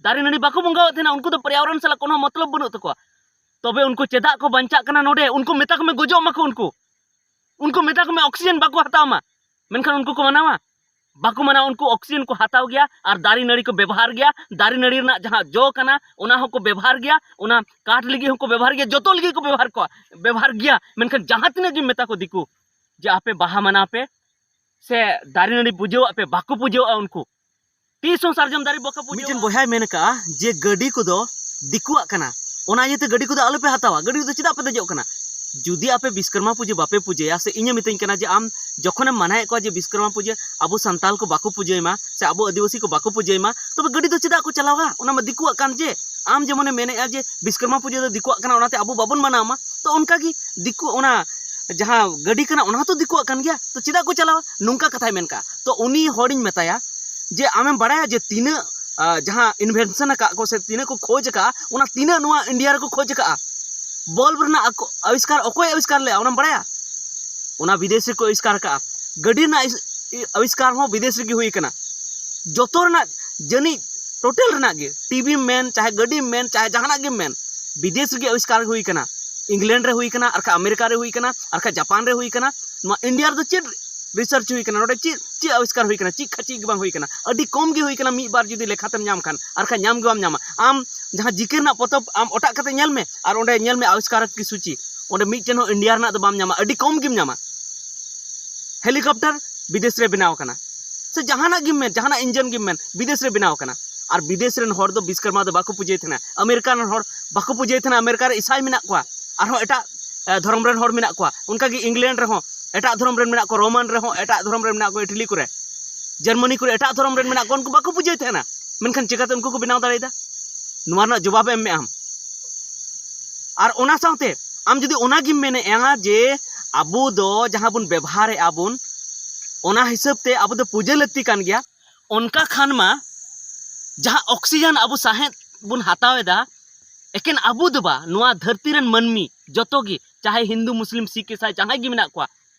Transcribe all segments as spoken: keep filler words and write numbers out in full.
ᱫᱟᱨᱮ ᱱᱟᱹᱲᱤ ᱵᱟᱠᱚ ᱵᱚᱸᱜᱟᱣᱟᱜ ᱛᱟᱦᱮᱱᱟ, ᱩᱱᱠᱩ ᱫᱚ ᱯᱚᱨᱭᱟᱵᱚᱨᱚᱱ ᱥᱟᱞᱟᱜ ᱠᱳᱱᱳ ᱢᱚᱛᱞᱚᱵ ᱵᱟᱹᱱᱩᱜ ᱛᱟᱠᱚᱣᱟ᱾ ᱛᱚᱵᱮ ᱩᱱᱠᱩ ᱪᱮᱫᱟᱜ ᱠᱚ ᱵᱟᱧᱪᱟᱜ ᱠᱟᱱᱟ ᱱᱚᱰᱮ? ᱩᱱᱠᱩ ᱢᱮᱛᱟ ᱠᱚᱢᱮ ᱜᱚᱡᱚᱜ ᱢᱟᱠᱚ ᱩᱱᱠᱩ᱾ ᱩᱱᱠᱩ ᱢᱮᱛᱟ ᱠᱚᱢᱮ ᱚᱠᱥᱤᱡᱮᱱ ᱵᱟᱠᱚ ᱦᱟᱛᱟᱣ ᱢᱟ, ᱢᱮᱱᱠᱷᱟᱱ ᱩᱱᱠᱩ ᱠᱚ ᱢᱟᱱᱟᱣᱟ? ᱵᱟᱠᱚ ᱢᱟᱱᱟᱣᱟ᱾ ᱩᱱᱠᱩ ᱚᱠᱥᱤᱡᱮᱱ ᱠᱚ ᱦᱟᱛᱟᱣ ᱜᱮᱭᱟ ᱟᱨ ᱫᱟᱨᱮ ᱱᱟᱹᱲᱤ ᱠᱚ ᱵᱮᱵᱚᱦᱟᱨ ᱜᱮᱭᱟ, ᱫᱟᱨᱮ ᱱᱟᱹᱲᱤ ᱨᱮᱱᱟᱜ ᱡᱟᱦᱟᱸ ᱡᱚ ᱠᱟᱱᱟ ᱚᱱᱟ ᱦᱚᱸᱠᱚ ᱵᱮᱵᱚᱦᱟᱨ ᱜᱮᱭᱟ, ᱚᱱᱟ ᱠᱟᱴ ᱞᱟᱹᱜᱤᱫ ᱦᱚᱸᱠᱚ ᱵᱮᱵᱚᱦᱟᱨ ᱜᱮᱭᱟ, ᱡᱚᱛᱚ ᱞᱟᱹᱜᱤᱫ ᱠᱚ ᱵᱮᱵᱚᱦᱟᱨ ᱠᱚᱣᱟ, ᱵᱮᱵᱚᱦᱟᱨ ᱜᱮᱭᱟ᱾ ᱢᱮᱱᱠᱷᱟᱱ ᱡᱟᱦᱟᱸ ᱛᱤᱱᱟᱹᱜ ᱜᱮᱢ ᱢᱮᱛᱟ ᱠᱚ ᱫᱤᱠᱩ ᱡᱮ ᱟᱯᱮ ᱵᱟᱦᱟ ᱢᱟᱱᱟᱣ ᱯᱮ ᱥᱮ ᱫᱟᱨᱮ ᱱᱟᱹᱲᱤ ᱯᱩᱡᱟᱹᱣᱟᱜ ᱯᱮ, ᱵᱟᱠᱚ ᱯᱩᱡᱟᱹᱣᱟᱜᱼᱟ ᱩᱱᱠᱩ᱾ ᱛᱤᱥ ᱦᱚᱸ ᱥᱟᱨᱡᱚᱢ ᱫᱟᱨᱮ ᱵᱟᱠᱚ ᱯᱩᱡᱟᱹᱣᱟᱜᱼᱟ᱾ ᱢᱤᱫᱴᱮᱱ ᱵᱚᱭᱦᱟᱭ ᱢᱮᱱ ᱟᱠᱟᱫᱼᱟ ᱡᱮ ᱜᱟᱹᱰᱤ ᱠᱚᱫᱚ ᱫᱤᱠᱩᱣᱟᱜ ᱠᱟᱱᱟ, ᱚᱱᱟ ᱤᱭᱟᱹᱛᱮ ᱜᱟᱹᱰᱤ ᱠᱚᱫᱚ ᱟᱞᱚᱯᱮ ᱦᱟᱛᱟᱣᱟ, ᱜᱟᱹᱰᱤ ᱨᱮᱫᱚ ᱪᱮᱫᱟᱜ ᱯᱮ ᱫᱮᱡᱚᱜ ᱠᱟᱱᱟ? ᱡᱩᱫᱤ ᱟᱯᱮ ᱵᱤᱥᱠᱚᱨᱢᱟ ᱯᱩᱡᱟᱹ ᱵᱟᱯᱮ ᱯᱩᱡᱟᱹᱭᱟ ᱥᱮ ᱤᱧᱮ ᱢᱤᱛᱟᱹᱧ ᱠᱟᱱᱟ ᱡᱮ ᱟᱢ ᱡᱚᱠᱷᱚᱱᱮᱢ ᱢᱟᱱᱟᱭᱮᱫ ᱠᱚᱣᱟ ᱡᱮ ᱵᱤᱥᱠᱚᱨᱢᱟ ᱯᱩᱡᱟᱹ ᱟᱵᱚ ᱥᱟᱱᱛᱟᱞ ᱠᱚ ᱵᱟᱠᱚ ᱯᱩᱡᱟᱹᱭ ᱢᱟ ᱥᱮ ᱟᱵᱚ ᱟᱹᱫᱤᱵᱟᱹᱥᱤ ᱠᱚ ᱵᱟᱠᱚ ᱯᱩᱡᱟᱹᱭ ᱢᱟ, ᱛᱚᱵᱮ ᱜᱟᱹᱰᱤ ᱫᱚ ᱪᱮᱫᱟᱜ ᱠᱚ ᱪᱟᱞᱟᱣᱟ? ᱚᱱᱟ ᱢᱟ ᱫᱤᱠᱩᱣᱟᱜ ᱠᱟᱱ᱾ ᱡᱮ ᱟᱢ ᱡᱮᱢᱚᱱᱮᱢ ᱢᱮᱱᱮᱫᱼᱟ ᱡᱮ ᱵᱤᱥᱠᱚᱨᱢᱟ ᱯᱩᱡᱟᱹ ᱫᱚ ᱫᱤᱠᱩᱣᱟᱜ ᱠᱟᱱᱟ, ᱚᱱᱟᱛᱮ ᱟᱵᱚ ᱵᱟᱵᱚᱱ ᱢᱟᱱᱟᱣ ᱢᱟ, ᱛᱚ ᱚᱱᱠᱟᱜᱮ ᱫᱤᱠᱩ ᱚᱱᱟ ᱡᱟᱦᱟᱸ ᱜᱟᱹᱰᱤ ᱠᱟᱱᱟ ᱚᱱᱟ ᱦᱚᱸᱛᱚ ᱫᱤᱠᱩᱣᱟᱜ ᱠᱟᱱ ᱜᱮᱭᱟ, ᱛᱚ ᱪᱮᱫᱟᱜ ᱠᱚ ᱪᱟᱞᱟᱣᱟ? ᱱᱚᱝᱠᱟ ᱠᱟᱛᱷᱟᱭ ᱢᱮᱱ ᱠᱟᱜᱼᱟ᱾ ᱛᱚ ᱩᱱᱤ ᱦᱚᱲᱤᱧ ᱢᱮᱛᱟᱭᱟ ᱡᱮ ᱟᱢᱮᱢ ᱵᱟᱲᱟᱭᱟ ᱡᱮ ᱛᱤᱱᱟᱹᱜ ᱟᱸ, ᱡᱟᱦᱟᱸ ᱤᱱᱵᱷᱮᱱᱥᱚᱱ ᱟᱠᱟᱫ ᱠᱚ ᱥᱮ ᱛᱤᱱᱟᱹᱜ ᱠᱚ ᱠᱷᱚᱡᱽ ᱟᱠᱟᱫᱼᱟ, ᱚᱱᱟ ᱛᱤᱱᱟᱹᱜ ᱱᱚᱣᱟ ᱤᱱᱰᱤᱭᱟ ᱨᱮᱠᱚ ᱠᱷᱚᱡᱽ ᱟᱠᱟᱫᱼᱟ? ᱵᱚᱞᱵ ᱨᱮᱱᱟᱜ ᱟᱠᱚ ᱟᱵᱤᱥᱠᱟᱨ ᱚᱠᱚᱭ ᱟᱵᱤᱥᱠᱟᱨ ᱞᱮᱫᱼᱟ ᱚᱱᱟᱢ ᱵᱟᱲᱟᱭᱟ? ᱚᱱᱟ ᱵᱤᱫᱮᱥ ᱨᱮᱠᱚ ᱟᱵᱤᱥᱠᱟᱨ ᱟᱠᱟᱫᱼᱟ᱾ ᱜᱟᱹᱰᱤ ᱨᱮᱱᱟᱜ ᱤᱥ- ᱤ- ᱟᱵᱤᱥᱠᱟᱨ ᱦᱚᱸ ᱵᱤᱫᱮᱥ ᱨᱮᱜᱮ ᱦᱩᱭ ᱟᱠᱟᱱᱟ᱾ ᱡᱚᱛᱚ ᱨᱮᱱᱟᱜ ᱡᱟᱹᱱᱤᱡ ᱴᱳᱴᱟᱞ ᱨᱮᱱᱟᱜ ᱜᱮ, ᱴᱤᱵᱷᱤᱢ ᱢᱮᱱ ᱪᱟᱦᱮ ᱜᱟᱹᱰᱤᱢ ᱢᱮᱱ ᱪᱟᱦᱮ ᱡᱟᱦᱟᱱᱟᱜ ᱜᱮᱢ ᱢᱮᱱ, ᱵᱤᱫᱮᱥ ᱨᱮᱜᱮ ᱟᱵᱤᱥᱠᱟᱨ ᱦᱩᱭ ᱟᱠᱟᱱᱟ᱾ ᱤᱝᱞᱮᱱᱰ ᱨᱮ ᱦᱩᱭ ᱟᱠᱟᱱᱟ, ᱟᱨᱠᱷᱟᱱ ᱟᱢᱮᱨᱤᱠᱟ ᱨᱮ ᱦᱩᱭ ᱟᱠᱟᱱᱟ, ᱟᱨᱠᱷᱟᱱ ᱡᱟᱯᱟᱱ ᱨᱮ ᱦᱩᱭ ᱟᱠᱟᱱᱟ᱾ ᱱᱚᱣᱟ ᱤᱱᱰᱤᱭᱟ ᱨᱮᱫᱚ ᱪᱮᱫ ᱨᱤᱥᱟᱨᱪ ᱦᱩᱭ ᱟᱠᱟᱱᱟ? ᱱᱚᱰᱮ ᱪᱮᱫ ᱪᱮᱫ ᱟᱵᱤᱥᱠᱟᱨ ᱦᱩᱭ ᱟᱠᱟᱱᱟ? ᱪᱮᱫ ᱠᱷᱟ- ᱪᱮᱫ ᱜᱮ ᱵᱟᱝ ᱦᱩᱭ ᱟᱠᱟᱱᱟ᱾ ᱟᱹᱰᱤ ᱠᱚᱢ ᱜᱮ ᱦᱩᱭ ᱟᱠᱟᱱᱟ, ᱢᱤᱫ ᱵᱟᱨ ᱡᱩᱫᱤ ᱞᱮᱠᱷᱟᱛᱮᱢ ᱧᱟᱢ ᱠᱷᱟᱱ, ᱟᱨᱠᱷᱟᱱ ᱧᱟᱢ ᱜᱮ ᱵᱟᱢ ᱧᱟᱢᱟ᱾ ᱟᱢ ᱡᱟᱦᱟᱸ ᱡᱤᱠᱮ ᱨᱮᱱᱟᱜ ᱯᱚᱛᱚᱵ ᱟᱢ ᱚᱴᱟᱜ ᱠᱟᱛᱮ ᱧᱮᱞ ᱢᱮ, ᱟᱨ ᱚᱸᱰᱮ ᱧᱮᱞ ᱢᱮ ᱟᱵᱤᱥᱠᱟᱨ ᱠᱤ ᱥᱩᱪᱤ, ᱚᱸᱰᱮ ᱢᱤᱫᱴᱮᱱ ᱦᱚᱸ ᱤᱱᱰᱤᱭᱟ ᱨᱮᱱᱟᱜ ᱫᱚ ᱵᱟᱢ ᱧᱟᱢᱟ, ᱟᱹᱰᱤ ᱠᱚᱢ ᱜᱮᱢ ᱧᱟᱢᱟ᱾ ᱦᱮᱞᱤᱠᱚᱯᱴᱟᱨ ᱵᱤᱫᱮᱥ ᱨᱮ ᱵᱮᱱᱟᱣ ᱟᱠᱟᱱᱟ, ᱥᱮ ᱡᱟᱦᱟᱱᱟᱜ ᱜᱮᱢ ᱢᱮᱱ, ᱡᱟᱦᱟᱱᱟᱜ ᱤᱧᱡᱤᱱ ᱜᱮᱢ ᱢᱮᱱ, ᱵᱤᱫᱮᱥ ᱨᱮ ᱵᱮᱱᱟᱣ ᱟᱠᱟᱱᱟ᱾ ᱟᱨ ᱵᱤᱫᱮᱥ ᱨᱮᱱ ᱦᱚᱲ ᱫᱚ ᱵᱤᱥᱠᱚᱨᱢᱟ ᱫᱚ ᱵᱟᱠᱚ ᱯᱩᱡᱟᱹᱭ ᱛᱟᱦᱮᱱᱟ᱾ ᱟᱢᱮᱨᱤᱠᱟ ᱨᱮᱱ ᱦᱚᱲ ᱵᱟᱠᱚ ᱯᱩᱡᱟᱹᱭ ᱛᱟᱦᱮᱱᱟ᱾ ᱟᱢᱮᱨᱤᱠᱟ ᱨᱮ ᱤᱥᱟᱭ ᱢᱮᱱᱟᱜ ᱠᱚᱣᱟ, ᱟᱨᱦᱚᱸ ᱮᱴᱟᱜ ᱮ, ᱫᱷᱚᱨᱚᱢ ᱨᱮᱱ ᱦᱚᱲ ᱢᱮᱱᱟᱜ ᱠᱚᱣᱟ᱾ ᱚᱱᱠᱟᱜᱮ ᱤᱝᱞᱮᱱᱰ ᱨᱮᱦᱚᱸ ᱮᱴᱟᱜ ᱫᱷᱚᱨᱚᱢ ᱨᱮᱱ ᱢᱮᱱᱟᱜ ᱠᱚᱣᱟ, ᱨᱳᱢᱟᱱ ᱨᱮᱦᱚᱸ ᱮᱴᱟᱜ ᱫᱷᱚᱨᱚᱢ ᱨᱮᱱ ᱢᱮᱱᱟᱜ ᱠᱚᱣᱟ, ᱤᱴᱟᱞᱤ ᱠᱚᱨᱮ, ᱡᱟᱨᱢᱟᱱᱤ ᱠᱚᱨᱮ ᱮᱴᱟᱜ ᱫᱷᱚᱨᱚᱢ ᱨᱮᱱ ᱢᱮᱱᱟᱜ ᱠᱚᱣᱟ, ᱩᱱᱠᱩ ᱵᱟᱠᱚ ᱯᱩᱡᱟᱹᱭ ᱛᱟᱦᱮᱱᱟ᱾ ᱢᱮᱱᱠᱷᱟᱱ ᱪᱤᱠᱟᱹᱛᱮ ᱩᱱᱠᱩ ᱠᱚ ᱵᱮᱱᱟᱣ ᱫᱟᱲᱮᱭᱟᱫᱟ? ᱱᱚᱣᱟ ᱨᱮᱱᱟᱜ ᱡᱚᱵᱟᱵ ᱮᱢ ᱢᱮ ᱟᱢ᱾ ᱟᱨ ᱚᱱᱟ ᱥᱟᱶᱛᱮ ᱟᱢ ᱡᱩᱫᱤ ᱚᱱᱟᱜᱮᱢ ᱢᱮᱱᱮᱫᱼᱟ ᱡᱮ ᱟᱵᱚ ᱫᱚ ᱡᱟᱦᱟᱸ ᱵᱚᱱ ᱵᱮᱵᱚᱦᱟᱨᱮᱫᱼᱟ ᱵᱚᱱ, ᱚᱱᱟ ᱦᱤᱥᱟᱹᱵ ᱛᱮ ᱟᱵᱚ ᱫᱚ ᱯᱩᱡᱟᱹ ᱞᱟᱹᱠᱛᱤ ᱠᱟᱱ ᱜᱮᱭᱟ, ᱚᱱᱠᱟ ᱠᱷᱟᱱ ᱢᱟ ᱡᱟᱦᱟᱸ ᱚᱠᱥᱤᱡᱮᱱ ᱟᱵᱚ ᱥᱟᱦᱮᱸᱫ ᱵᱚᱱ ᱦᱟᱛᱟᱣ ᱮᱫᱟ, ᱮᱠᱮᱱ ᱟᱵᱚ ᱫᱚ ᱵᱟ, ᱱᱚᱣᱟ ᱫᱷᱟᱹᱨᱛᱤ ᱨᱮᱱ ᱢᱟᱹᱱᱢᱤ ᱡᱚᱛᱚ ᱜᱮ, ᱪᱟᱦᱮ ᱦᱤᱱᱫᱩ, ᱢᱩᱥᱞᱤᱢ, ᱥᱤᱠᱷ, ᱤᱥᱟᱭ ᱡᱟᱦᱟᱸᱭ ᱜᱮ ᱢᱮᱱᱟᱜ ᱠᱚᱣᱟ,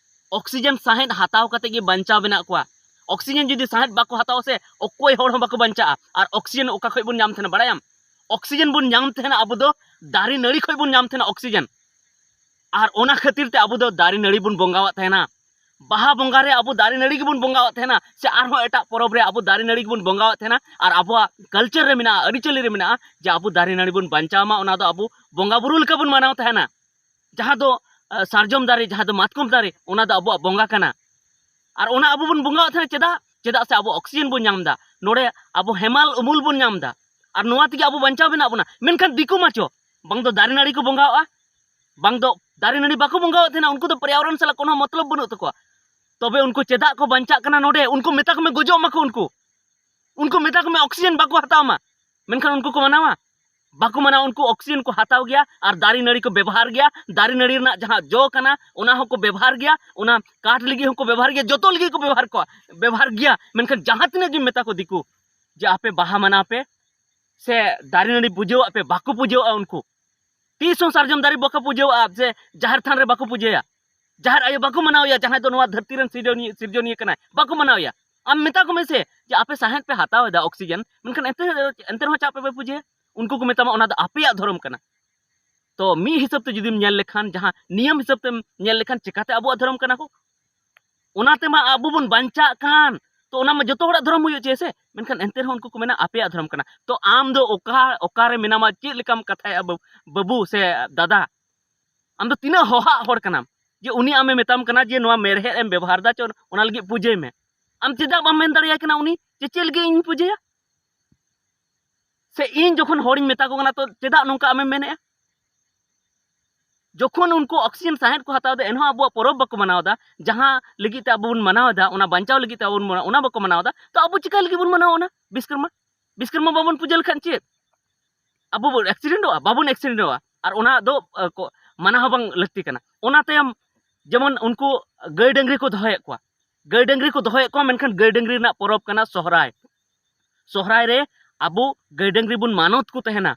ᱚᱠᱥᱤᱡᱮᱱ ᱥᱟᱦᱮᱸᱫ ᱦᱟᱛᱟᱣ ᱠᱟᱛᱮ ᱜᱮ ᱵᱟᱧᱪᱟᱣ ᱢᱮᱱᱟᱜ ᱠᱚᱣᱟ᱾ ᱚᱠᱥᱤᱡᱮᱱ ᱡᱩᱫᱤ ᱥᱟᱦᱮᱫ ᱵᱟᱠᱚ ᱦᱟᱛᱟᱣᱟ ᱥᱮ, ᱚᱠᱚᱭ ᱦᱚᱲ ᱦᱚᱸ ᱵᱟᱠᱚ ᱵᱟᱧᱪᱟᱜᱼᱟ᱾ ᱟᱨ ᱚᱠᱥᱤᱡᱮᱱ ᱚᱠᱟ ᱠᱷᱚᱡ ᱵᱚᱱ ᱧᱟᱢ ᱛᱟᱦᱮᱱᱟ ᱵᱟᱲᱟᱭᱟᱢ? ᱚᱠᱥᱤᱡᱮᱱ ᱵᱚᱱ ᱧᱟᱢ ᱛᱟᱦᱮᱱᱟ ᱟᱵᱚ ᱫᱚ ᱫᱟᱨᱮ ᱱᱟᱹᱲᱤ ᱠᱷᱚᱡ ᱵᱚᱱ ᱧᱟᱢ ᱛᱟᱦᱮᱱᱟ ᱚᱠᱥᱤᱡᱮᱱ᱾ ᱟᱨ ᱚᱱᱟ ᱠᱷᱟᱹᱛᱤᱨ ᱛᱮ ᱟᱵᱚ ᱫᱚ ᱫᱟᱨᱮ ᱱᱟᱹᱲᱤ ᱵᱚᱱ ᱵᱚᱸᱜᱟᱣᱟᱜ ᱛᱟᱦᱮᱱᱟ᱾ ᱵᱟᱦᱟ ᱵᱚᱸᱜᱟ ᱨᱮ ᱟᱵᱚ ᱫᱟᱨᱮ ᱱᱟᱹᱲᱤ ᱜᱮᱵᱚᱱ ᱵᱚᱸᱜᱟᱣᱟᱜ ᱛᱟᱦᱮᱱᱟ, ᱥᱮ ᱟᱨᱦᱚᱸ ᱮᱴᱟᱜ ᱯᱚᱨᱚᱵᱽ ᱨᱮ ᱟᱵᱚ ᱫᱟᱨᱮ ᱱᱟᱹᱲᱤ ᱜᱮᱵᱚᱱ ᱵᱚᱸᱜᱟᱣᱟᱜ ᱛᱟᱦᱮᱱᱟ᱾ ᱟᱨ ᱟᱵᱚᱣᱟᱜ ᱠᱟᱞᱪᱟᱨ ᱨᱮ ᱢᱮᱱᱟᱜᱼᱟ, ᱟᱹᱨᱤᱪᱟᱹᱞᱤ ᱨᱮ ᱢᱮᱱᱟᱜᱼᱟ, ᱡᱮ ᱟᱵᱚ ᱫᱟᱨᱮ ᱱᱟᱹᱲᱤ ᱵᱚᱱ ᱵᱟᱧᱪᱟᱣ ᱢᱟ, ᱚᱱᱟ ᱫᱚ ᱟᱵᱚ ᱵᱚᱸᱜᱟ ᱵᱩᱨᱩ ᱞᱮᱠᱟ ᱵᱚᱱ ᱢᱟᱱᱟᱣ ᱛᱟᱦᱮᱱᱟ᱾ ᱡᱟᱦᱟᱸ ᱫᱚ ᱟᱸ, ᱥᱟᱨᱡᱚᱢ ᱫᱟᱨᱮ, ᱡᱟᱦᱟᱸ ᱫᱚ ᱢᱟᱛᱠᱚᱢ ᱫᱟᱨᱮ, ᱚᱱᱟ ᱫᱚ ᱟᱵᱚᱣᱟᱜ ᱵᱚᱸᱜᱟ ᱠᱟᱱᱟ᱾ ᱟᱨ ᱚᱱᱟ ᱟᱵᱚ ᱵᱚᱱ ᱵᱚᱸᱜᱟᱣᱟᱜ ᱛᱟᱦᱮᱱᱟ᱾ ᱪᱮᱫᱟᱜ? ᱪᱮᱫᱟᱜ ᱥᱮ ᱟᱵᱚ ᱚᱠᱥᱤᱡᱮᱱ ᱵᱚᱱ ᱧᱟᱢ ᱮᱫᱟ, ᱱᱚᱰᱮ ᱟᱵᱚ ᱦᱮᱢᱟᱞ ᱩᱢᱩᱞ ᱵᱚᱱ ᱧᱟᱢ ᱮᱫᱟ, ᱟᱨ ᱱᱚᱣᱟ ᱛᱮᱜᱮ ᱟᱵᱚ ᱵᱟᱧᱪᱟᱣ ᱢᱮᱱᱟᱜ ᱵᱚᱱᱟ᱾ ᱢᱮᱱᱠᱷᱟᱱ ᱫᱤᱠᱩ ᱢᱟᱪᱚ ᱵᱟᱝ ᱫᱚ ᱫᱟᱨᱮ ᱱᱟᱹᱲᱤ ᱠᱚ ᱵᱚᱸᱜᱟᱣᱟᱜᱼᱟ, ᱵᱟᱝ ᱫᱚ ᱫᱟᱨᱮ ᱱᱟᱹᱲᱤ ᱵᱟᱠᱚ ᱵᱚᱸᱜᱟᱣᱟᱜ ᱛᱟᱦᱮᱱᱟ᱾ ᱩᱱᱠᱩ ᱫᱚ ᱯᱚᱨᱭᱟᱵᱚᱨᱚᱱ ᱥᱟᱞᱟᱜ ᱠᱳᱱᱳ ᱢᱚᱛᱞᱚᱵ ᱵᱟᱹᱱᱩᱜ ᱛᱟᱠᱚᱣᱟ᱾ ᱛᱚᱵᱮ ᱩᱱᱠᱩ ᱪᱮᱫᱟᱜ ᱠᱚ ᱵᱟᱧᱪᱟᱜ ᱠᱟᱱᱟ? ᱱᱚᱰᱮ ᱩᱱᱠᱩ ᱢᱮᱛᱟ ᱠᱚᱢᱮ ᱜᱚᱡᱚᱜ ᱢᱟᱠᱚ ᱩᱱᱠᱩ᱾ ᱩᱱᱠᱩ ᱢᱮᱛᱟ ᱠᱚᱢᱮ ᱚᱠᱥᱤᱡᱮᱱ ᱵᱟᱠᱚ ᱦᱟᱛᱟᱣ ᱢᱟ, ᱢᱮᱱᱠᱷᱟᱱ ᱩᱱᱠᱩ ᱠᱚ ᱢᱟᱱᱟᱣᱟ? ᱵᱟᱠᱚ ᱢᱟᱱᱟᱣᱟ᱾ ᱩᱱᱠᱩ ᱚᱠᱥᱤᱡᱮᱱ ᱠᱚ ᱦᱟᱛᱟᱣ ᱜᱮᱭᱟ ᱟᱨ ᱫᱟᱨᱮ ᱱᱟᱹᱲᱤ ᱠᱚ ᱵᱮᱵᱚᱦᱟᱨ ᱜᱮᱭᱟ, ᱫᱟᱨᱮ ᱱᱟᱹᱲᱤ ᱨᱮᱱᱟᱜ ᱡᱟᱦᱟᱸ ᱡᱚ ᱠᱟᱱᱟ ᱚᱱᱟ ᱦᱚᱸᱠᱚ ᱵᱮᱵᱚᱦᱟᱨ ᱜᱮᱭᱟ, ᱚᱱᱟ ᱠᱟᱴ ᱞᱟᱹᱜᱤᱫ ᱦᱚᱸᱠᱚ ᱵᱮᱵᱚᱦᱟᱨ ᱜᱮᱭᱟ, ᱡᱚᱛᱚ ᱞᱟᱹᱜᱤᱫ ᱠᱚ ᱵᱮᱵᱚᱦᱟᱨ ᱠᱚᱣᱟ, ᱵᱮᱵᱚᱦᱟᱨ ᱜᱮᱭᱟ᱾ ᱢᱮᱱᱠᱷᱟᱱ ᱡᱟᱦᱟᱸ ᱛᱤᱱᱟᱹᱜ ᱜᱮᱢ ᱢᱮᱛᱟ ᱠᱚ ᱫᱤᱠᱩ ᱡᱮ ᱟᱯᱮ ᱵᱟᱦᱟ ᱢᱟᱱᱟᱣ ᱯᱮ ᱥᱮ ᱫᱟᱨᱮ ᱱᱟᱹᱲᱤ ᱯᱩᱡᱟᱹᱣᱟᱜ ᱯᱮ, ᱵᱟᱠᱚ ᱯᱩᱡᱟᱹᱣᱟᱜᱼᱟ ᱩᱱᱠᱩ᱾ ᱛᱤᱥ ᱦᱚᱸ ᱥᱟᱨᱡᱚᱢ ᱫᱟᱨᱮ ᱵᱟᱠᱚ ᱯᱩᱡᱟᱹᱣᱟᱜᱼᱟ ᱥᱮ ᱡᱟᱦᱮᱨ ᱛᱷᱟᱱ ᱨᱮ ᱵᱟᱠᱚ ᱯᱩᱡᱟᱹᱭᱟ, ᱡᱟᱦᱮᱨ ᱟᱭᱳ ᱵᱟᱠᱚ ᱢᱟᱱᱟᱣᱮᱭᱟ, ᱡᱟᱦᱟᱸᱭ ᱫᱚ ᱱᱚᱣᱟ ᱫᱷᱟᱹᱨᱛᱤ ᱨᱮᱱ ᱥᱤᱨᱡᱚᱱᱤᱭᱟᱹ, ᱥᱤᱨᱡᱚᱱᱤᱭᱟᱹ ᱠᱟᱱᱟᱭ, ᱵᱟᱠᱚ ᱢᱟᱱᱟᱣᱮᱭᱟ᱾ ᱟᱢ ᱢᱮᱛᱟ ᱠᱚᱢᱮ ᱥᱮ ᱡᱮ ᱟᱯᱮ ᱥᱟᱦᱮᱸᱫ ᱯᱮ ᱦᱟᱛᱟᱣ ᱮᱫᱟ ᱚᱠᱥᱤᱡᱮᱱ, ᱢᱮᱱᱠᱷᱟᱱ ᱮᱱᱛᱮ, ᱮᱱᱛᱮ ᱨᱮᱦᱚᱸ ᱪᱟᱜ ᱯᱮ, ᱯᱮ ᱯᱩᱡᱟᱹᱭᱟ᱾ ᱩᱱᱠᱩ ᱠᱚ ᱢᱮᱛᱟᱢᱟ ᱚᱱᱟ ᱫᱚ ᱟᱯᱮᱭᱟᱜ ᱫᱷᱚᱨᱚᱢ ᱠᱟᱱᱟ᱾ ᱛᱚ ᱢᱤᱫ ᱦᱤᱥᱟᱹᱵ ᱛᱮ ᱡᱩᱫᱤᱢ ᱧᱮᱞ ᱞᱮᱠᱷᱟᱱ, ᱡᱟᱦᱟᱸ ᱱᱤᱭᱚᱢ ᱦᱤᱥᱟᱹᱵ ᱛᱮᱢ ᱧᱮᱞ ᱞᱮᱠᱷᱟᱱ, ᱪᱮᱠᱟᱛᱮ ᱟᱵᱚᱣᱟᱜ ᱫᱷᱚᱨᱚᱢ ᱠᱟᱱᱟ ᱠᱚ? ᱚᱱᱟ ᱛᱮᱢᱟ ᱟᱵᱚ ᱵᱚᱱ ᱵᱟᱧᱪᱟᱜ ᱠᱟᱱ᱾ ᱛᱚ ᱚᱱᱟ ᱢᱟ ᱡᱚᱛᱚ ᱦᱚᱲᱟᱜ ᱫᱷᱚᱨᱚᱢ ᱦᱩᱭᱩᱜ ᱪᱟᱹᱭ ᱥᱮ, ᱢᱮᱱᱠᱷᱟᱱ ᱮᱱᱛᱮ ᱨᱮᱦᱚᱸ ᱩᱱᱠᱩ ᱠᱚ ᱢᱮᱱᱟ ᱟᱯᱮᱭᱟᱜ ᱫᱷᱚᱨᱚᱢ ᱠᱟᱱᱟ᱾ ᱛᱚ ᱟᱢ ᱫᱚ ᱚᱠᱟ, ᱚᱠᱟᱨᱮ ᱢᱮᱱᱟᱢᱟ, ᱪᱮᱫ ᱞᱮᱠᱟᱢ ᱠᱟᱛᱷᱟᱭᱟ ᱵᱟᱹᱵᱩ, ᱵᱟᱹᱵᱩ ᱥᱮ ᱫᱟᱫᱟ? ᱟᱢ ᱫᱚ ᱛᱤᱱᱟᱹᱜ ᱦᱚᱦᱟᱜ ᱦᱚᱲ ᱠᱟᱱᱟᱢ ᱡᱮ ᱩᱱᱤ ᱟᱢᱮ ᱢᱮᱛᱟᱢ ᱠᱟᱱᱟ ᱡᱮ ᱱᱚᱣᱟ ᱢᱮᱲᱦᱮᱫ ᱮᱢ ᱵᱮᱵᱚᱦᱟᱨ ᱫᱟ, ᱪᱚ ᱚᱱᱟ ᱞᱟᱹᱜᱤᱫ ᱯᱩᱡᱟᱹᱭ ᱢᱮ? ᱟᱢ ᱪᱮᱫᱟᱜ ᱵᱟᱢ ᱢᱮᱱ ᱫᱟᱲᱮᱭᱟᱭ ᱠᱟᱱᱟ ᱩᱱᱤ ᱡᱮ ᱪᱮᱫ ᱞᱟᱹᱜᱤᱫ ᱤᱧ ᱯᱩᱡᱟᱹᱭᱟ? ᱥᱮ ᱤᱧ ᱡᱚᱠᱷᱚᱱ ᱦᱚᱲᱤᱧ ᱢᱮᱛᱟ ᱠᱚ ᱠᱟᱱᱟ, ᱛᱚ ᱪᱮᱫᱟᱜ ᱱᱚᱝᱠᱟ ᱟᱢᱮᱢ ᱢᱮᱱᱮᱫᱼᱟ? ᱡᱚᱠᱷᱚᱱ ᱩᱱᱠᱩ ᱚᱠᱥᱤᱡᱮᱱ ᱥᱟᱦᱮᱸᱫ ᱠᱚ ᱦᱟᱛᱟᱣ ᱮᱫᱟ, ᱮᱱᱦᱚᱸ ᱟᱵᱚᱣᱟᱜ ᱯᱚᱨᱚᱵᱽ ᱵᱟᱠᱚ ᱢᱟᱱᱟᱣ ᱮᱫᱟ, ᱡᱟᱦᱟᱸ ᱞᱟᱹᱜᱤᱫ ᱛᱮ ᱟᱵᱚ ᱵᱚᱱ ᱢᱟᱱᱟᱣ ᱮᱫᱟ, ᱚᱱᱟ ᱵᱟᱧᱪᱟᱣ ᱞᱟᱹᱜᱤᱫ ᱛᱮ ᱟᱵᱚ ᱵᱚᱱ ᱢᱟᱱᱟᱣ, ᱚᱱᱟ ᱵᱟᱠᱚ ᱢᱟᱱᱟᱣ ᱮᱫᱟ, ᱛᱚ ᱟᱵᱚ ᱪᱤᱠᱟ ᱞᱟᱹᱜᱤᱫ ᱵᱚᱱ ᱢᱟᱱᱟᱣᱟ ᱚᱱᱟ ᱵᱤᱥᱠᱚᱨᱢᱟ? ᱵᱤᱥᱠᱚᱨᱢᱟ ᱵᱟᱵᱚᱱ ᱯᱩᱡᱟᱹ ᱞᱮᱠᱷᱟᱱ ᱪᱮᱫ? ᱟᱵᱚ ᱵᱚᱱ ᱮᱠᱥᱤᱰᱮᱱᱴᱚᱜᱼᱟ? ᱵᱟᱵᱚᱱ ᱮᱠᱥᱤᱰᱮᱱᱴᱚᱜᱼᱟ᱾ ᱟᱨ ᱚᱱᱟ ᱫᱚ, ᱟᱸ, ᱠᱚ, ᱢᱟᱱᱟᱣ ᱦᱚᱸ ᱵᱟᱝ ᱞᱟᱹᱠᱛᱤ ᱠᱟᱱᱟ᱾ ᱚᱱᱟ ᱛᱟᱭᱚᱢ ᱡᱮᱢᱚᱱ ᱩᱱᱠᱩ ᱜᱟᱹᱭ ᱰᱟᱹᱝᱨᱤ ᱠᱚ ᱫᱚᱦᱚᱭᱮᱫ ᱠᱚᱣᱟ, ᱜᱟᱹᱭ ᱰᱟᱹᱝᱨᱤ ᱠᱚ ᱫᱚᱦᱚᱭᱮᱫ ᱠᱚᱣᱟ, ᱢᱮᱱᱠᱷᱟᱱ ᱜᱟᱹᱭ ᱰᱟᱹᱝᱨᱤ ᱨᱮᱱᱟᱜ ᱯᱚᱨᱚᱵᱽ ᱠᱟᱱᱟ ᱥᱚᱦᱨᱟᱭ᱾ ᱥᱚᱦᱨᱟᱭ ᱨᱮ ᱟᱵᱚ ᱜᱟᱹᱭ ᱰᱟᱹᱝᱨᱤ ᱵᱚᱱ ᱢᱟᱱᱚᱛ ᱠᱚ ᱛᱟᱦᱮᱱᱟ᱾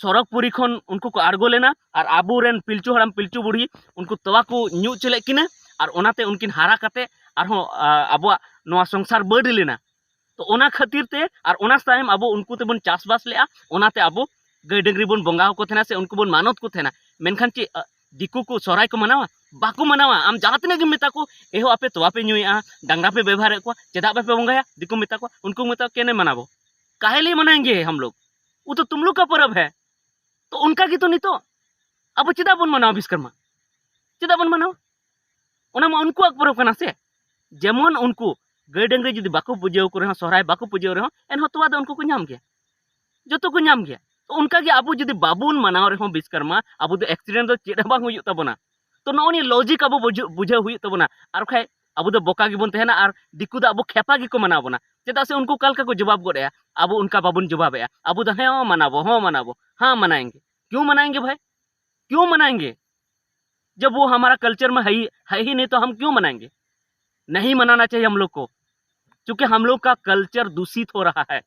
ᱥᱚᱨᱚᱜᱽᱯᱩᱨᱤ ᱠᱷᱚᱱ ᱩᱱᱠᱩ ᱠᱚ ᱟᱬᱜᱚ ᱞᱮᱱᱟ ᱟᱨ ᱟᱵᱚᱨᱮᱱ ᱯᱤᱞᱪᱩ ᱦᱟᱲᱟᱢ ᱯᱤᱞᱪᱩ ᱵᱩᱲᱦᱤ ᱩᱱᱠᱩ ᱛᱚᱣᱟ ᱠᱚ ᱧᱩ ᱦᱚᱪᱚ ᱞᱮᱫ ᱠᱤᱱᱟ᱾ ᱟᱨ ᱚᱱᱟᱛᱮ ᱩᱱᱠᱤᱱ ᱦᱟᱨᱟ ᱠᱟᱛᱮ ᱟᱨᱦᱚᱸ, ᱟ, ᱟᱵᱚᱣᱟᱜ ᱱᱚᱣᱟ ᱥᱚᱝᱥᱟᱨ ᱵᱟᱹᱰ ᱞᱮᱱᱟ᱾ ᱛᱚ ᱚᱱᱟ ᱠᱷᱟᱹᱛᱤᱨ ᱛᱮ ᱟᱨ ᱚᱱᱟ ᱛᱟᱭᱚᱢ ᱟᱵᱚ ᱩᱱᱠᱩ ᱛᱮᱵᱚᱱ ᱪᱟᱥᱵᱟᱥ ᱞᱮᱜᱼᱟ, ᱚᱱᱟᱛᱮ ᱟᱵᱚ ᱜᱟᱹᱭ ᱰᱟᱹᱝᱨᱤ ᱵᱚᱱ ᱵᱚᱸᱜᱟ ᱟᱠᱚ ᱛᱟᱦᱮᱱᱟ ᱥᱮ ᱩᱱᱠᱩ ᱵᱚᱱ ᱢᱟᱱᱚᱛ ᱠᱚ ᱛᱟᱦᱮᱱᱟ᱾ ᱢᱮᱱᱠᱷᱟᱱ ᱪᱮᱫ, ᱟ, ᱫᱤᱠᱩ ᱠᱚ ᱥᱚᱦᱨᱟᱭ ᱠᱚ ᱢᱟᱱᱟᱣᱟ? ᱵᱟᱠᱚ ᱢᱟᱱᱟᱣᱟ᱾ ᱟᱢ ᱡᱟᱦᱟᱸ ᱛᱤᱱᱟᱹᱜ ᱜᱮᱢ ᱢᱮᱛᱟ ᱠᱚ, "ᱮᱦᱳ, ᱟᱯᱮ ᱛᱚᱣᱟ ᱯᱮ ᱧᱩᱭᱮᱫᱼᱟ, ᱰᱟᱝᱨᱟ ᱯᱮ ᱵᱮᱵᱚᱦᱟᱨᱮᱫ ᱠᱚᱣᱟ, ᱪᱮᱫᱟᱜ ᱵᱟᱯᱮ ᱵᱚᱸᱜᱟᱭᱟ?" ᱫᱤᱠᱩ ᱢᱮᱛᱟ ᱠᱚᱣᱟ, ᱩᱱᱠᱩ ᱢᱮᱛᱟ ᱠᱚᱣᱟ, "ᱠᱮᱱᱮ ᱢᱟᱱᱟᱵᱚ, ᱠᱟᱦᱮ ᱞᱤᱭᱮ ᱢᱟᱱᱟᱭᱮᱝᱜᱮ ᱦᱟᱢ ᱞᱳᱜ, ᱩ ᱛᱚ ᱛᱩᱢ ᱞᱳᱜ ᱠᱟ ᱯᱚᱨᱚᱵᱽ ᱦᱮ᱾" ᱛᱚ ᱚᱱᱠᱟ ᱜᱮᱛᱚ ᱱᱤᱛᱚᱜ ᱟᱵᱚ ᱪᱮᱫᱟᱜ ᱵᱚᱱ ᱢᱟᱱᱟᱣᱟ ᱵᱤᱥᱠᱚᱨᱢᱟ? ᱪᱮᱫᱟᱜ ᱵᱚᱱ ᱢᱟᱱᱟᱣᱟ? ᱚᱱᱟ ᱢᱟ ᱩᱱᱠᱩᱣᱟᱜ ᱯᱚᱨᱚᱵᱽ ᱠᱟᱱᱟ ᱥᱮ᱾ ᱡᱮᱢᱚᱱ ᱩᱱᱠᱩ ᱜᱟᱹᱭ ᱰᱟᱹᱝᱨᱤ ᱡᱩᱫᱤ ᱵᱟᱠᱚ ᱯᱩᱡᱟᱹ ᱟᱠᱚ ᱨᱮᱦᱚᱸ, ᱥᱚᱦᱨᱟᱭ ᱵᱟᱠᱚ ᱯᱩᱡᱟᱹ ᱨᱮᱦᱚᱸ, ᱮᱱᱦᱚᱸ ᱛᱚᱣᱟ ᱫᱚ ᱩᱱᱠᱩ ᱠᱚ ᱧᱟᱢ ᱜᱮᱭᱟ, ᱡᱚᱛᱚ ᱠᱚ ᱧᱟᱢ ᱜᱮᱭᱟ᱾ ᱛᱚ ᱚᱱᱠᱟ ᱜᱮ ᱟᱵᱚ ᱡᱩᱫᱤ ᱵᱟᱵᱚᱱ ᱢᱟᱱᱟᱣ ᱨᱮᱦᱚᱸ ᱵᱤᱥᱠᱚᱨᱢᱟ, ᱟᱵᱚ ᱫᱚ ᱮᱠᱥᱤᱰᱮᱱᱴ ᱫᱚ ᱪᱮᱫ ᱦᱚᱸ ᱵᱟᱝ ᱦᱩᱭᱩᱜ ᱛᱟᱵᱚᱱᱟ᱾ ᱛᱚ ᱱᱚᱜᱼᱚ ᱱᱤᱭᱟᱹ ᱞᱚᱡᱤᱠ ᱟᱵᱚ ᱵᱩᱡᱷᱟᱹᱣ, ᱵᱩᱡᱷᱟᱹᱣ ᱦᱩᱭᱩᱜ ᱛᱟᱵᱚᱱᱟ᱾ ᱟᱨ ᱵᱟᱠᱷᱟᱡ ᱟᱵᱚ ᱫᱚ ᱵᱚᱠᱟ ᱜᱮᱵᱚᱱ ᱛᱟᱦᱮᱱᱟ ᱟᱨ ᱫᱤᱠᱩ ᱫᱚ ᱟᱵᱚ ᱠᱷᱮᱯᱟ ᱜᱮᱠᱚ ᱢᱟᱱᱟᱣ ᱵᱚᱱᱟ᱾ ᱪᱮᱫᱟᱜ ᱥᱮ ᱩᱱᱠᱩ ᱚᱠᱟ ᱞᱮᱠᱟ ᱠᱚ ᱡᱚᱵᱟᱵ ᱜᱚᱫ ᱮᱜᱼᱟ, ᱟᱵᱚ ᱚᱱᱠᱟ ᱵᱟᱵᱚᱱ ᱡᱚᱵᱟᱵᱮᱜᱼᱟ᱾ ᱟᱵᱚ ᱫᱚ ᱦᱮᱸ ᱢᱟᱱᱟᱣ ᱵᱚ, ᱦᱚᱸ ᱢᱟᱱᱟᱣ ᱵᱚ, ᱦᱟᱸ ᱢᱟᱱᱟᱭᱮᱝᱜᱮ᱾ ᱠᱤᱭᱩ ᱢᱟᱱᱟᱭᱮᱝᱜᱮ ᱵᱷᱟᱭ? ᱠᱤᱭᱩ ᱢᱟᱱᱟᱭᱮᱝᱜᱮ? ᱡᱟᱵ ᱣᱳ ᱦᱟᱢᱟᱨᱟ ᱠᱟᱞᱪᱟᱨ ᱢᱟ ᱦᱟᱭ ᱦᱤ, ᱦᱟᱭ ᱦᱤ ᱱᱟᱦᱤ, ᱛᱚ ᱦᱟᱢ ᱠᱤᱭᱩ ᱢᱟᱱᱟᱭᱮᱝᱜᱮ? ᱱᱟᱦᱤ ᱢᱟᱱᱟᱱᱟ ᱪᱟᱦᱤᱭᱮ ᱦᱟᱢ ᱞᱳᱜ ᱠᱳ, ᱠᱭᱩᱸᱠᱤ ᱦᱟᱢ ᱞᱳᱜ ᱠᱟ ᱠᱟᱞᱪᱟᱨ ᱫᱩᱥᱤᱛ ᱦᱳ ᱨᱟᱦᱟ ᱦᱟᱭ᱾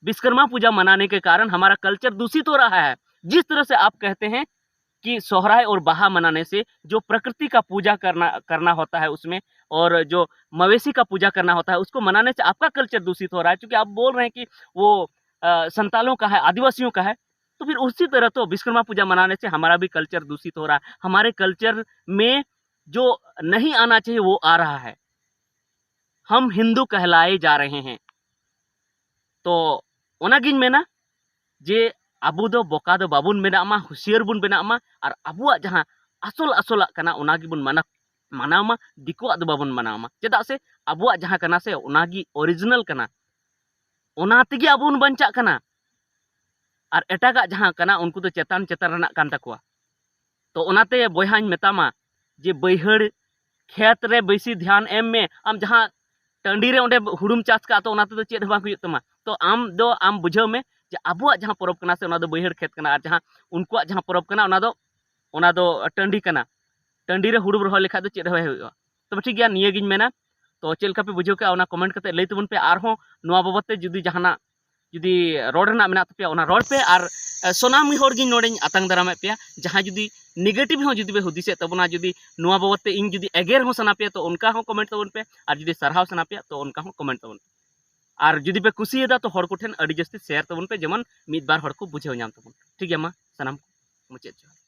ᱵᱤᱥᱠᱚᱨᱢᱟ ᱯᱩᱡᱟ ᱢᱟᱱᱟᱱᱮ ᱠᱮ ᱠᱟᱨᱚᱱ ᱦᱟᱢᱟᱨᱟ ᱠᱟᱞᱪᱟᱨ ᱫᱩᱥᱤᱛ ᱦᱳ ᱨᱟᱦᱟ ᱦᱟᱭ᱾ ᱡᱤᱥ ᱛᱟᱨᱟᱦ ᱥᱮ ᱟᱯ ᱠᱟᱦᱛᱮ ᱦᱮᱸ, कि सोहराय और बाहा मनाने से जो प्रकृति का पूजा करना, करना होता है उसमें, और जो मवेशी का पूजा करना होता है, उसको मनाने से आपका कल्चर दूषित हो रहा है, क्योंकि आप बोल रहे हैं कि वो, अ, संतालों का है, आदिवासियों का है। तो फिर उसी तरह तो विश्वकर्मा पूजा मनाने से हमारा भी कल्चर दूषित हो रहा है। हमारे कल्चर में जो नहीं आना चाहिए, वो आ रहा है। हम हिंदू कहलाए जा रहे हैं। तो ᱚᱱᱟᱜᱤᱧ ᱢᱮᱱᱟ, ᱡᱮ ᱟᱵᱚ ᱫᱚ ᱵᱚᱠᱟ ᱫᱚ ᱵᱟᱵᱚᱱ ᱵᱮᱱᱟᱜ ᱢᱟ, ᱦᱩᱥᱤᱭᱟᱹᱨ ᱵᱚᱱ ᱵᱮᱱᱟᱜ ᱢᱟ᱾ ᱟᱨ ᱟᱵᱚᱣᱟᱜ ᱡᱟᱦᱟᱸ ᱟᱥᱚᱞ ᱟᱥᱚᱞᱟᱜ ᱠᱟᱱᱟ, ᱚᱱᱟ ᱜᱮᱵᱚᱱ ᱢᱟᱱᱟ-, ᱢᱟᱱᱟᱣ ᱢᱟ, ᱫᱤᱠᱩᱣᱟᱜ ᱫᱚ ᱵᱟᱵᱚᱱ ᱢᱟᱱᱟᱣ ᱢᱟ᱾ ᱪᱮᱫᱟᱜ ᱥᱮ ᱟᱵᱚᱣᱟᱜ ᱡᱟᱦᱟᱸ ᱠᱟᱱᱟ ᱥᱮ, ᱚᱱᱟ ᱜᱮ ᱚᱨᱤᱡᱤᱱᱟᱞ ᱠᱟᱱᱟ, ᱚᱱᱟ ᱛᱮᱜᱮ ᱟᱵᱚ ᱵᱚᱱ ᱵᱟᱧᱪᱟᱜ ᱠᱟᱱᱟ᱾ ᱟᱨ ᱮᱴᱟᱜᱟᱜ ᱡᱟᱦᱟᱸ ᱠᱟᱱᱟ, ᱩᱱᱠᱩ ᱫᱚ ᱪᱮᱛᱟᱱ ᱪᱮᱛᱟᱱ ᱨᱮᱱᱟᱜ ᱠᱟᱱ ᱛᱟᱠᱚᱣᱟ᱾ ᱛᱚ ᱚᱱᱟᱛᱮ ᱵᱚᱭᱦᱟᱧ ᱢᱮᱛᱟᱢᱟ ᱡᱮ ᱵᱟᱹᱭᱦᱟᱹᱲ ᱠᱷᱮᱛ ᱨᱮ ᱵᱮᱥᱤ ᱫᱷᱮᱭᱟᱱ ᱮᱢ ᱢᱮ᱾ ᱟᱢ ᱡᱟᱦᱟᱸ ᱴᱟᱺᱰᱤ ᱨᱮ ᱚᱸᱰᱮ ᱦᱩᱲᱩᱢ ᱪᱟᱥ ᱠᱟᱜᱼᱟ, ᱛᱚ ᱚᱱᱟ ᱛᱮᱫᱚ ᱪᱮᱫ ᱦᱚᱸ ᱵᱟᱝ ᱦᱩᱭᱩᱜ ᱛᱟᱢᱟ᱾ ᱛᱚ ᱟᱢ ᱫᱚ, ᱟᱢ ᱵᱩᱡᱷᱟᱹᱣ ᱢᱮ ᱡᱮ ᱟᱵᱚᱣᱟᱜ ᱡᱟᱦᱟᱸ ᱯᱚᱨᱚᱵᱽ ᱠᱟᱱᱟ ᱥᱮ, ᱚᱱᱟ ᱫᱚ ᱵᱟᱹᱭᱦᱟᱹᱲ ᱠᱷᱮᱛ ᱠᱟᱱᱟ, ᱟᱨ ᱡᱟᱦᱟᱸ ᱩᱱᱠᱩᱣᱟᱜ ᱡᱟᱦᱟᱸ ᱯᱚᱨᱚᱵᱽ ᱠᱟᱱᱟ, ᱚᱱᱟ ᱫᱚ, ᱚᱱᱟ ᱫᱚ ᱴᱟᱺᱰᱤ ᱠᱟᱱᱟ᱾ ᱴᱟᱺᱰᱤ ᱨᱮ ᱦᱩᱲᱩᱢ ᱨᱚᱦᱚᱭ ᱞᱮᱠᱷᱟᱡ ᱫᱚ ᱪᱮᱫ ᱦᱚᱸ ᱵᱟᱭ ᱦᱩᱭᱩᱜᱼᱟ᱾ ᱛᱚᱵᱮ ᱴᱷᱤᱠ ᱜᱮᱭᱟ, ᱱᱤᱭᱟᱹ ᱜᱤᱧ ᱢᱮᱱᱟ᱾ ᱛᱚ ᱪᱮᱫ ᱞᱮᱠᱟ ᱯᱮ ᱵᱩᱡᱷᱟᱹᱣ ᱠᱮᱜᱼᱟ, ᱚᱱᱟ ᱠᱚᱢᱮᱱᱴ ᱠᱟᱛᱮ ᱞᱟᱹᱭ ᱛᱟᱵᱚᱱ ᱯᱮ᱾ ᱟᱨᱦᱚᱸ ᱱᱚᱣᱟ ᱵᱟᱵᱚᱫ ᱛᱮ ᱡᱩᱫᱤ ᱡᱟᱦᱟᱱᱟᱜ ᱡᱩᱫᱤ ᱨᱚᱲ ᱨᱮᱱᱟᱜ ᱢᱮᱱᱟᱜ ᱛᱟᱯᱮᱭᱟ, ᱚᱱᱟ ᱨᱚᱲ ᱯᱮ᱾ ᱟᱨ ᱥᱟᱱᱟᱢ ᱦᱚᱲ ᱜᱤᱧ ᱱᱚᱰᱮᱧ ᱟᱛᱟᱝ ᱫᱟᱨᱟᱢᱮᱫ ᱯᱮᱭᱟ, ᱡᱟᱦᱟᱸᱭ ᱡᱩᱫᱤ negative ᱦᱚᱸ ᱡᱩᱫᱤ ᱯᱮ ᱦᱩᱫᱤᱥᱮᱫ ᱛᱟᱵᱚᱱᱟ, ᱡᱩᱫᱤ ᱱᱚᱣᱟ ᱵᱟᱵᱚᱫ ᱛᱮ ᱤᱧ ᱡᱩᱫᱤ ᱮᱜᱮᱨ ᱦᱚᱸ ᱥᱟᱱᱟ ᱯᱮᱭᱟ, ᱛᱚ ᱚᱱᱠᱟ ᱦᱚᱸ comment ᱛᱟᱵᱚᱱ ᱯᱮ᱾ ᱟᱨ ᱡᱩᱫᱤ ᱥᱟᱨᱦᱟᱣ ᱥᱟᱱᱟ ᱯᱮᱭᱟ, ᱛᱚ ᱚᱱᱠᱟ ᱦᱚᱸ comment ᱛᱟᱵᱚᱱ ᱯᱮ᱾ ᱟᱨ ᱡᱩᱫᱤ ᱯᱮ ᱠᱩᱥᱤᱭᱟᱫᱟ, ᱛᱚ ᱦᱚᱲ ᱠᱚᱴᱷᱮᱱ ᱟᱹᱰᱤ ᱡᱟᱹᱥᱛᱤ share ᱛᱟᱵᱚᱱ ᱯᱮ, ᱡᱮᱢᱚᱱ ᱢᱤᱫ ᱵᱟᱨ ᱦᱚᱲ ᱠᱚ ᱵᱩᱡᱷᱟᱹᱣ ᱧᱟᱢ ᱛᱟᱵᱚᱱ᱾ ᱴᱷᱤᱠ ᱜᱮᱭᱟ, ᱢᱟ ᱥᱟᱱᱟᱢ ᱠᱚ ᱢᱩᱪᱟᱹᱫ ᱡᱚᱦᱟᱨ᱾